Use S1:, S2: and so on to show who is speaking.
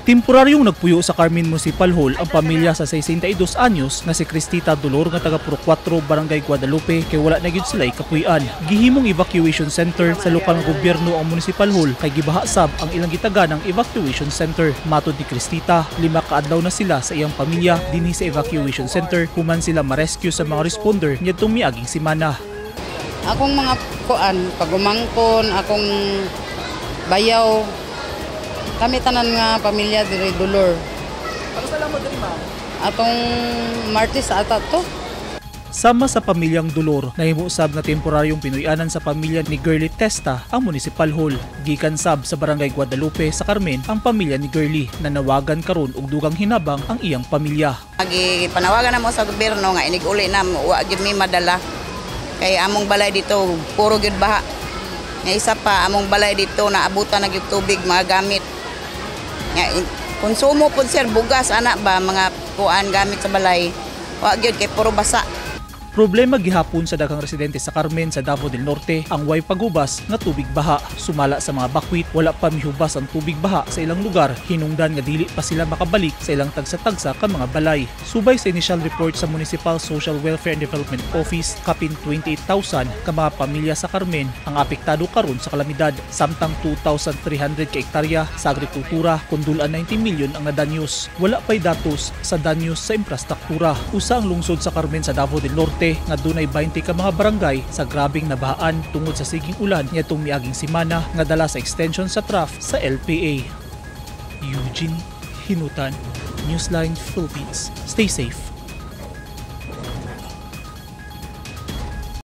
S1: Temporaryong nagpuyo sa Carmen Municipal Hall ang pamilya sa 62 anyos nga si Cristita Dolor nga taga Purok 4, Barangay Guadalupe kay wala na gyud sila kapuy-an. Gihimong evacuation center sa lokal nga gobyerno ang Municipal Hall kay gibaha sab ang ilang gitaganang evacuation center. Matod ni Cristita, 5 ka adlaw na sila sa iyang pamilya dinhi sa evacuation center human sila ma-rescue sa mga responder niadtong miaging semana.
S2: Akong mga kuan, pagumangkon, akong bayaw, kami tanan nga pamilya diri Dolor.
S1: Salamat diri, ma'am.
S2: Atong Martes ata to.
S1: Sama sa pamilyang Dolor, nahimo sab nga temporaryong pinuy-anan sa pamilya ni Girly Testa ang Municipal Hall. Gikan sab sa Barangay Guadalupe sa Carmen ang pamilya ni Girly na nawagan karon og dugang hinabang ang iyang pamilya.
S3: Agi panawagan namo sa gobyerno nga inig uli na wa gyud mi madala. Kay among balay dito puro gyud baha. Nga isa pa, among balay dito naabutan na gyud tubig, mga gamit. Nga konsumo pud, sir, bugas ana ba, mga kuan, gamit sa balay. Wa gyud kay puro basa.
S1: Problema gihapon sa daghang residente sa Carmen sa Davao del Norte ang way pagubas nga tubig baha. Sumala sa mga bakwit, wala pa mihubas ang tubig baha sa ilang lugar. Hinungdan nga dili pa sila makabalik sa ilang tagsa-tagsa ka mga balay. Subay sa initial report sa Municipal Social Welfare and Development Office, kapin 28,000 ka mga pamilya sa Carmen ang apektado karon sa kalamidad, samtang 2,300 ka ektarya sa agrikultura kun dul-an 90 milyon ang nadanyos. Wala pa'y datos sa danyos sa infrastruktura. Usa ang lungsod sa Carmen sa Davao del Norte nga dunay 20 ka mga barangay sa grabeng nabahaan tungod sa siging ulan niadtong miaging semana nga dala sa extension sa trough sa LPA. Eugene Hinutan, Newsline Philippines. Stay safe.